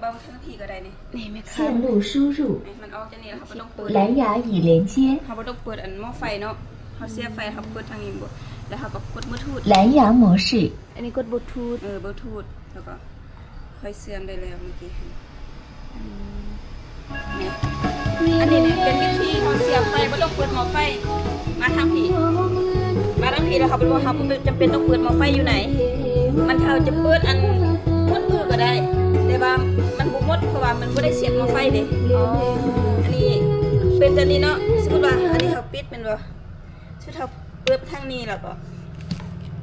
ອງທາງພີ້ກໍໄດ້ນີ້ ນີ້ແມ່ຄ້າ 线路输入 ນີ້ມັນອອກຈາກນີ້ແລ້ວ ເຮົາບໍ່ຕ້ອງເປີດ 蓝牙已连接 ເຮົາບໍ່ຕ້ອງເປີດອັນໝໍ້ໄຟເນາະ ເຮົາສຽບໄຟ ເຮົາເປີດທາງນີ້ເບິ່ງ ແລ້ວເຮົາກໍກົດບລູທູດ 蓝牙模式 ອັນນີ້ກົດບລູທູດ ເອີ ບລູທູດ ແລ້ວກໍຄ່ອຍເຊື່ອມໄດ້ແລ້ວເມື່ອກີ້ ອືມ ນີ້ ອັນນີ້ນີ້ເປັນວິທີເຮົາສຽບໄຟ ບໍ່ຕ້ອງເປີດໝໍ້ໄຟ ມາທາງພີ້ ມາທາງພີ້ແລ້ວເຮົາບໍ່ ເຮົາບໍ່ຈຳເປັນຕ້ອງເປີດໝໍ້ໄຟຢູ່ໃນ ມັນ ເຮົາຈະເປີດອັນໝົດມືກໍໄດ້ ແຕ່ວ່າມັນບໍ່ໝົດ ເພາະວ່າມັນບໍ່ໄດ້ສຽບໝໍ້ໄຟເດ້ ອໍ ອັນນີ້ເປັນແບບນີ້ເນາະ ສົມມຸດວ່າອັນນີ້ເຮົາປິດແມ່ນບໍ່? ຊຸດເຮົາເປີດທາງນີ້ແລ້ວກໍ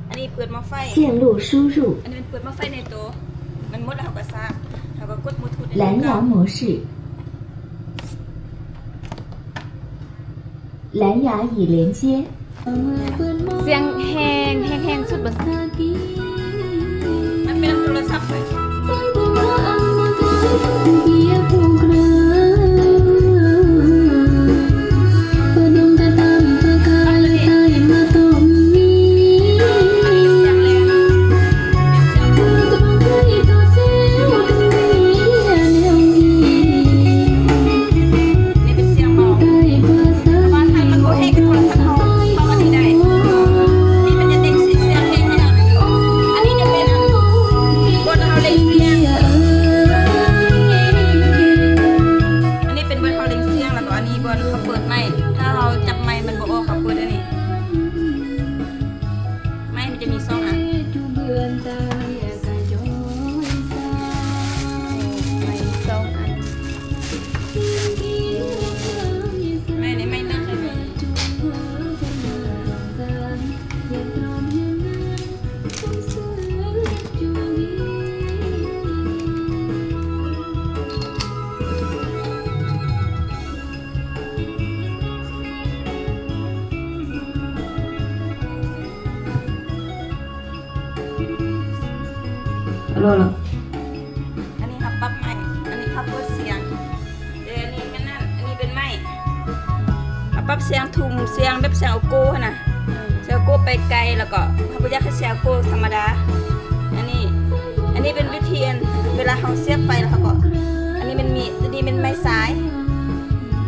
ອັນນີ້ເປີດໝໍ້ໄຟ 线路输入 ອັນນີ້ມັນເປີດໝໍ້ໄຟໃນໂຕ ມັນໝົດແລ້ວເຮົາກໍສາກ ເຮົາກໍກົດບລູທູດ 蓝牙模式 蓝牙已连接 ສຽງແຮງ ແຮງໆສຸດບໍ່? ມັນເປັນນຳໂທລະສັບເລີຍ ນີ້ເປັນສຽງເບົາ ແຕ່ວ່າຄັນມັນບໍ່ແຮງກໍໂທລະສັບເຮົາ ເຮົາອັນນີ້ໄດ້ ນີ້ມັນຈະເດັງສຽງແຮງໃຫ້ເຮົາ ອັນນີ້ຈະເປັນອັນ ບ່ອນເຮົາເລັ່ງສຽງ ອັນນີ້ເປັນບ່ອນເຮົາເລັ່ງສຽງ ແລ້ວກໍອັນນີ້ບ່ອນເຮົາເປີດໄມ ຖ້າເຮົາຈັບໄມມັນບໍ່ອອກ ເຮົາເປີດອັນນີ້ ໄມມັນຈະມີສອງອັນ ໄມສອງອັນ ໄມໃນໄມເລີກເລີຍ. ອັນນີ້ເຮົາປັບໄມ ອັນນີ້ເຮົາເປີດສຽງ ແຕ່ອັນນີ້ແມ່ນນັ້ນ ອັນນີ້ເປັນໄມ ເຮົາປັບສຽງທຸ່ມ ສຽງແບບສຽງໂອໂກ້ຫັ້ນນະ ສຽງໂອໂກ້ໄປໄກ ແລ້ວກໍເຮົາບໍ່ຢາກໃຫ້ສຽງໂອໂກ້ທຳມະດາ ອັນນີ້ ອັນນີ້ເປັນວິທີອັນ ເວລາເຮົາສຽບໄຟແລ້ວເຮົາກໍ ອັນນີ້ແມ່ນມີດ ອັນນີ້ແມ່ນໄມຊາຍ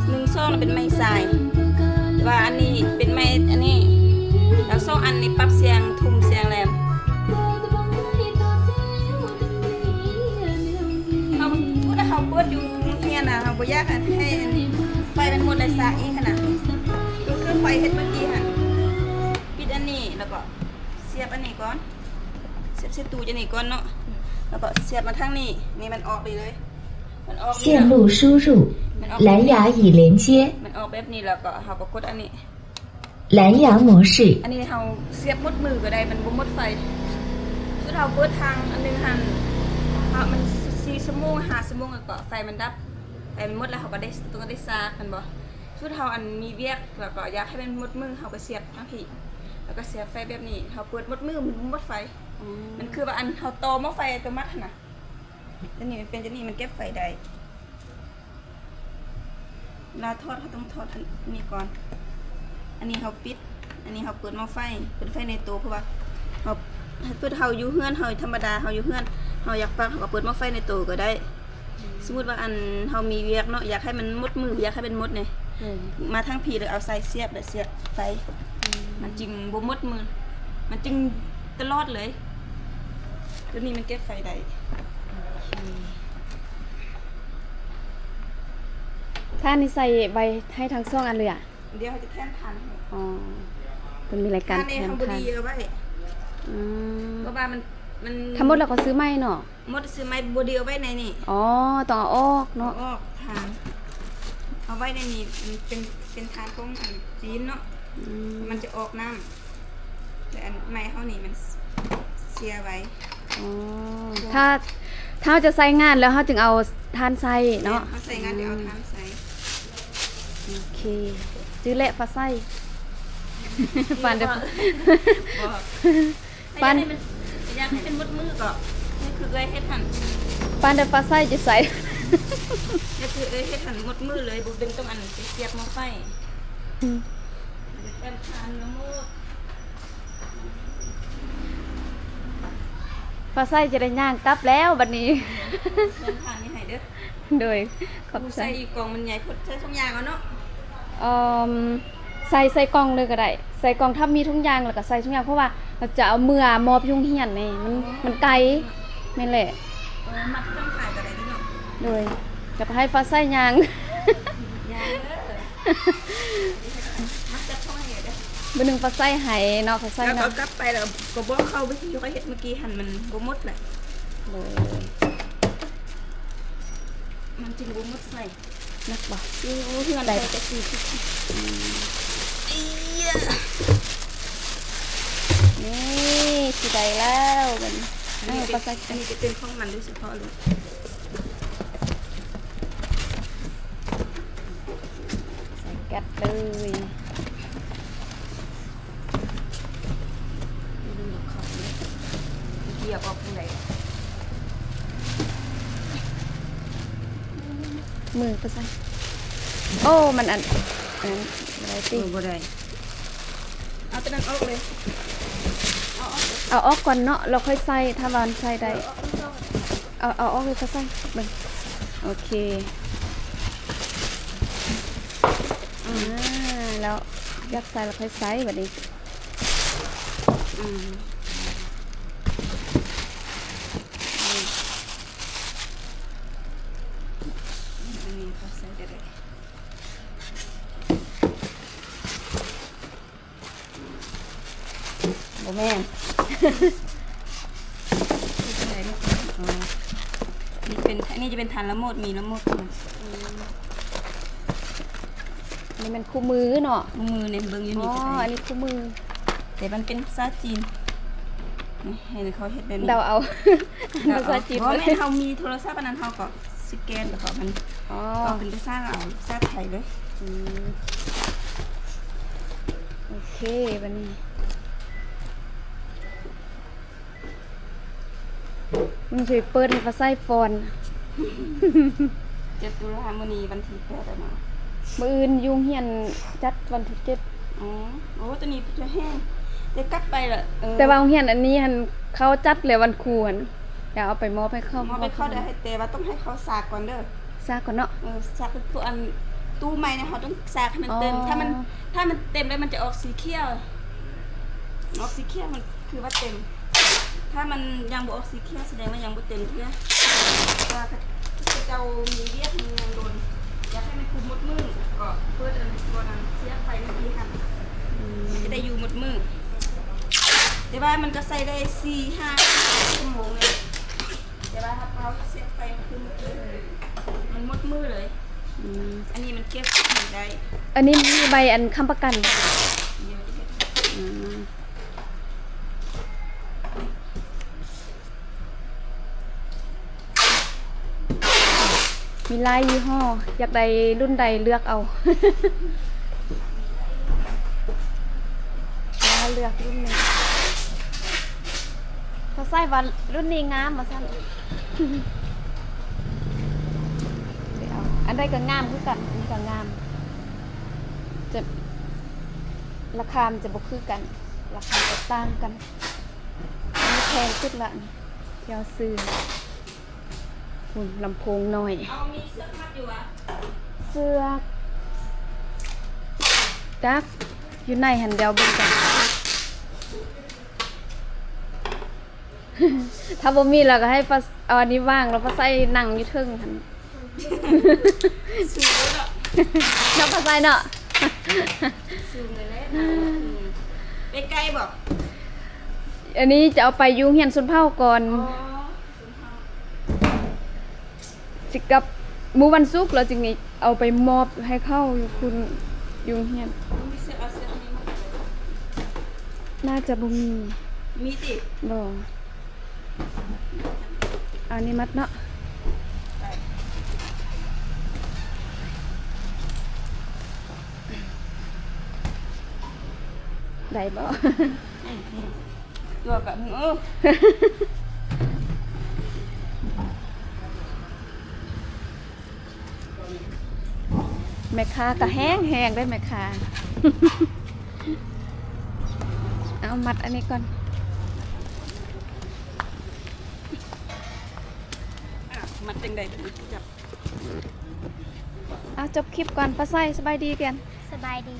ໜຶ່ງ ສອງ ແລ້ວເປັນໄມຊາຍ ແຕ່ວ່າອັນນີ້ເປັນໄມອັນນີ້ ແລ້ວສອງອັນນີ້ປັບສຽງທຸ່ມສຽງແຫຼມ ເຮົາ ເຮົາເປີດຢູ່ໂຮງຮຽນນະ ເຮົາບໍ່ຢາກໃຫ້ໄຟມັນໝົດ ແລ້ວສາກອີກຫັ້ນນະ ຄືຂ້ອຍເຮັດເມື່ອກີ້ຫັ້ນ ປິດອັນນີ້ ແລ້ວກໍສຽບອັນນີ້ກ່ອນ ສຽບໃສ່ຕູ້ອັນນີ້ກ່ອນເນາະ ແລ້ວກໍສຽບມາທາງນີ້ ນີ້ມັນອອກໄປເລີຍ ມັນອອກ 线路输入 蓝牙已连接 ມັນອອກແບບນີ້ ແລ້ວກໍເຮົາກໍກົດອັນນີ້ 蓝牙模式 ອັນນີ້ເຮົາສຽບໝົດມືກໍໄດ້ ມັນບໍ່ໝົດໄຟ ຄືເຮົາເປີດທາງອັນໜຶ່ງຫັ້ນ ເຮົາ ມັນສີ່ຊົ່ວໂມງ ຫ້າຊົ່ວໂມງ ແລ້ວກໍໄຟມັນດັບ ໄຟມັນໝົດ ແລ້ວເຮົາກໍໄດ້ ຕ້ອງໄດ້ສາກແມ່ນບໍ່? ສົມມຸດເຮົາອັນມີວຽກ ແລ້ວກໍຢາກໃຫ້ມັນໝົດມື້ ເຮົາກໍສຽບທາງພີ້ ແລ້ວກໍສຽບໄຟແບບນີ້ ເຮົາເປີດໝົດມື້ ມັນບໍ່ໝົດໄຟ ອືມ ມັນຄືວ່າອັນເຮົາຕໍ່ໝໍ້ໄຟອັດຕະໂນມັດຫັ້ນນະ ອັນນີ້ມັນເປັນຈັ່ງນີ້ ມັນເກັບໄຟໄດ້ ເວລາຖອດເຮົາຕ້ອງຖອດອັນນີ້ກ່ອນ ອັນນີ້ເຮົາປິດ ອັນນີ້ເຮົາເປີດໝໍ້ໄຟ ເປີດໄຟໃນໂຕ ເພາະວ່າເຮົາ ເຮົາຢູ່ເຮືອນ ເຮົາທຳມະດາ ເຮົາຢູ່ເຮືອນ ເຮົາຢາກຟັງ ເຮົາກໍເປີດໝໍ້ໄຟໃນໂຕກໍໄດ້ ສົມມຸດວ່າອັນເຮົາມີວຽກເນາະ ຢາກໃຫ້ມັນໝົດມື້ ຢາກໃຫ້ມັນໝົດນີ້ ອືມ ມາທາງພີ້ ແລ້ວເອົາສາຍສຽບ ແລ້ວສຽບໄຟ ອືມ ມັນຈຶ່ງບໍ່ໝົດມື້ ມັນຈຶ່ງຕະຫຼອດເລີຍ ໂຕນີ້ມັນເກັບໄຟໄດ້ ໂອເຄ ຖ້ານີ້ໃສ່ໄວ້ໃຫ້ທັງສອງອັນເລີຍອະ? ດຽວເຮົາຈະແຖມຖ່ານໃຫ້ ອໍ ເພິ່ນມີລາຍການແຖມຖ່ານ ຖ້ານີ້ເຮົາບໍ່ດີເອົາໄວ້ ອືມ ເພາະວ່າມັນ ມັນ ທັງໝົດແລ້ວກໍຊື້ໃໝ່ເນາະ ໝົດ ຊື້ໃໝ່ ບໍ່ໄດ້ເອົາໄວ້ໃນນີ້ ອໍ ຕ້ອງເອົາອອກເນາະ ເອົາອອກຖ່ານ ເອົາໄວ້ໃນນີ້ ມັນເປັນ ເປັນຖ່ານຂອງອັນຈີນເນາະ ອືມ ມັນຈະອອກນ້ຳ ແຕ່ອັນໄມ້ເຮົານີ້ມັນເສຍໄວ ອໍ ຖ້າ ຖ້າເຮົາຈະໃຊ້ງານແລ້ວ ເຮົາຈຶ່ງເອົາຖ່ານໃສ່ເນາະ ແມ່ນ ເຮົາໃຊ້ງານຈະເອົາຖ່ານໃສ່ ອືມ ໂອເຄ ຈື່ແລ້ວ ຟ້າໃສ ປານເດີ ບໍ່ ປານ ຢາກໃຫ້ມັນ ຢາກໃຫ້ມັນໝົດມື້ກໍ ຄືເອື້ອຍເຮັດຫັ້ນ ປານແຕ່ຟ້າໃສຈະໃສ ຄືເອື້ອຍເຮັດຫັ້ນໝົດມື້ເລີຍ ບໍ່ເປັນຕ້ອງອັນໄປສຽບໝໍ້ໄຟ ອືມ ແຕ່ງທານລະໝົດ ຟ້າໃສຈະໄດ້ຍ່າງກັບແລ້ວບັດນີ້. ເດີນທາງນີ້ໃຫ້ເດີ. ໂດຍ ຂອບໃຈ. ໃສ່ອີກກ່ອງມັນໃຫຍ່ໂພດ ໃສ່ຖົງຢາງເອົາເນາະ. ເອີ່ມ ໃສ່ ໃສ່ກ່ອງເລີຍກໍໄດ້ ໃສ່ກ່ອງ ຖ້າມີຖົງຢາງແລ້ວກໍໃສ່ຖົງຢາງ ເພາະວ່າເຮົາຈະເອົາເມືອມອບຢູ່ໂຮງຮຽນນີ້ ມັນ ມັນໄກ. ແມ່ນແຫຼະ. ເອີ ມັດຕ້ອງຂາຍກໍໄດ້ເນາະ. ໂດຍ ກໍໃຫ້ຟ້າໃສຍ່າງ ຍ່າງເດີ. ມາຈັບຂອງໃຫ້ເດີ. ມື້ໜຶ່ງຟ້າໃສໃຫ້ເນາະ ຟ້າໃສເນາະ. ແລ້ວກໍກັບໄປແລ້ວກໍບອກເຂົາ ວິທີຂ້ອຍເຮັດເມື່ອກີ້ຫັ້ນມັນບໍ່ໝົດແຫຼະ. ໂດຍ ມັນຈຶ່ງບໍ່ໝົດໃສ່. ໜັກບໍ່? ຢູ່ເຮືອນໄດ້ ຂ້ອຍກໍຊິ ອືມ ເອີຍ ນີ້ຊິໄດ້ແລ້ວບັດນີ້. ອັນນີ້ ເອີ ເປັນ ກໍໃສ່ ອັນນີ້ຈະເປັນຂອງມັນໂດຍສະເພາະເລີຍ. ໃສ່ແກັດເລີຍ. ເກີຍອອກທາງໃດ? ມືໄປໃສ່. ໂອ້ ມັນອັນ ອັນນັ້ນບໍ່ໄດ້ຕິ. ເອີ ບໍ່ໄດ້. ເອົາຕົວນັ້ນອອກເລີຍ. ເອົາອອກເລີຍ. ເອົາອອກກ່ອນເນາະ ແລ້ວຄ່ອຍໃສ່ ຖ້າວ່າມັນໃສ່ໄດ້. ເອີ ເອົາອອກ ເອົາ ເອົາອອກເລີຍ ຄ່ອຍໃສ່ເບິ່ງ. ໂອເຄ. ອືມ ອ່າ ແລ້ວຢາກໃສ່ແລ້ວຄ່ອຍໃສ່ບັດນີ້. ອືມ ອັນນີ້ກໍໃສ່ໄດ້. ບໍ່ແມ່ນ ເຮັດຈັ່ງໃດລູກ? ອໍ ນີ້ເປັນ ອັນນີ້ຈະເປັນຖານລະໂມດ ມີລະໂມດ. ອືມ ອັນນີ້ແມ່ນຄູ່ມືເນາະ ຄູ່ມືນີ້ ເບິ່ງຢູ່ນີ້ກໍໄດ້. ອໍ ອັນນີ້ຄູ່ມື ແຕ່ມັນເປັນພາສາຈີນ. ນີ້ ໃຫ້ເຂົາເຮັດແບບນີ້ ເດົາເອົາ ເດົາເອົາ ພາສາຈີນ. ບໍ່ແມ່ນ ເຮົາມີໂທລະສັບອັນນັ້ນ ເຮົາກໍສະແກນ ແລ້ວກໍມັນ ອໍ ອອກເປັນພາສາລາວ ພາສາໄທເລີຍ. ອືມ ໂອເຄ ບັດນີ້ ມັນຊິເປີດໃຫ້ຟ້າໃສຟ້ອນ. ເຈັດຕຸລາ ມື້ນີ້ວັນທີແປດແລ້ວເນາະ. ມື້ອື່ນຢູ່ໂຮງຮຽນຈັດວັນທີເຈັດ. ອໍ ໂອ້ ຕົວນີ້ຈະແຫ້ງ ແຕ່ກັບໄປລະ. ເອີ ແຕ່ວ່າໂຮງຮຽນອັນນີ້ຫັ້ນ ເຂົາຈັດແລ້ວວັນຄູຫັ້ນ ດຽວເອົາໄປມອບໃຫ້ເຂົາ ມອບໃຫ້ເຂົາໄດ້ ແຕ່ວ່າຕ້ອງໃຫ້ເຂົາສາກກ່ອນເດີ. ສາກກ່ອນເນາະ. ເອີ ສາກ ພວກອັນຕູ້ໃໝ່ນະ ເຮົາຕ້ອງສາກໃຫ້ມັນເຕັມ. ອໍ ຖ້າມັນ ຖ້າມັນເຕັມແລ້ວມັນຈະອອກສີຂຽວ ອອກສີຂຽວ ມັນຄືວ່າເຕັມ. ຖ້າມັນຍັງບໍ່ອອກສີຂຽວ ສະແດງວ່າຍັງບໍ່ເຕັມເທື່ອ. ແຕ່ວ່າເຂົາເຈົ້າມີວຽກມີຫຍັງດົນ ຢາກໃຫ້ມັນຄຸມໝົດມື້ ກໍເປີດອັນ ບ່ອນອັນສຽບໄຟນີ້ອີກຫັ້ນ. ອືມ ມັນຈະໄດ້ຢູ່ໝົດມື້ ແຕ່ວ່າມັນກໍໃຊ້ໄດ້ສີ່ຫ້າຊົ່ວໂມງເລີຍ. ແຕ່ວ່າຖ້າເຮົາສຽບໄຟຄືມື້ກີ້ ມັນໝົດມື້ເລີຍ. ອືມ ອັນນີ້ມັນເກັບໄດ້. ອັນນີ້ມີໃບອັນຄ້ຳປະກັນ. ອືມ ມີຫຼາຍຍີ່ຫໍ້ ຢາກໄດ້ລຸ້ນໃດເລືອກເອົາ. ເລືອກລຸ້ນນີ້ ເຂົາໃສ່ວ່າລຸ້ນນີ້ງາມວ່າຊັ້ນ. ໄປເອົາ ອັນໃດກໍງາມຄືກັນ ອັນນີ້ກໍງາມ. ຈະ ລາຄາມັນຈະບໍ່ຄືກັນ ລາຄາຈະຕ່າງກັນ. ອັນນີ້ແພງສຸດລະ ທີ່ເຮົາຊື້. ພຸ້ນ ລຳໂພງນ້ອຍ. ເອົາ ມີເຊືອກມັດຢູ່ຫວາ? ເຊືອກ ຈັກ ຢູ່ໃນຫັ້ນ ດຽວເບິ່ງກ່ອນ. ຖ້າບໍ່ມີ ລະກໍໃຫ້ປະ ເອົາອັນນີ້ວາງ ລະປະໃສ່ນັ່ງຢູ່ເທິງຫັ້ນ. ສູງເນາະ ເນາະ ປະໃສ່ເນາະ. ສູງເລີຍແຫຼະ. ອືມ ໄປໄກບໍ່? ອັນນີ້ຈະເອົາໄປຢູ່ໂຮງຮຽນຊົນເຜົ່າກ່ອນ. ອໍ ຊົນເຜົ່າ. ຊິກັບມື້ວັນສຸກ ແລ້ວຈຶ່ງເອົາໄປມອບໃຫ້ເຂົາຢູ່ພຸ້ນ ຢູ່ໂຮງຮຽນ. ມີເຊືອກ ເອົາເຊືອກນີ້ມາ. ໜ້າຈະບໍ່ມີ. ມີຕິ? ບໍ່. ເອົານີ້ມັດເນາະ. ໄດ້ບໍ່? ຕົວກັນ ເອີ ແມ່ຄ້າກໍແຮງໆ ເດ້ແມ່ຄ້າ. ເອົາມັດອັນນີ້ກ່ອນ. ເອົາ ຈົບຄລິບກ່ອນ ປ້າໄຊ ສະບາຍດີກັນ ສະບາຍດີ.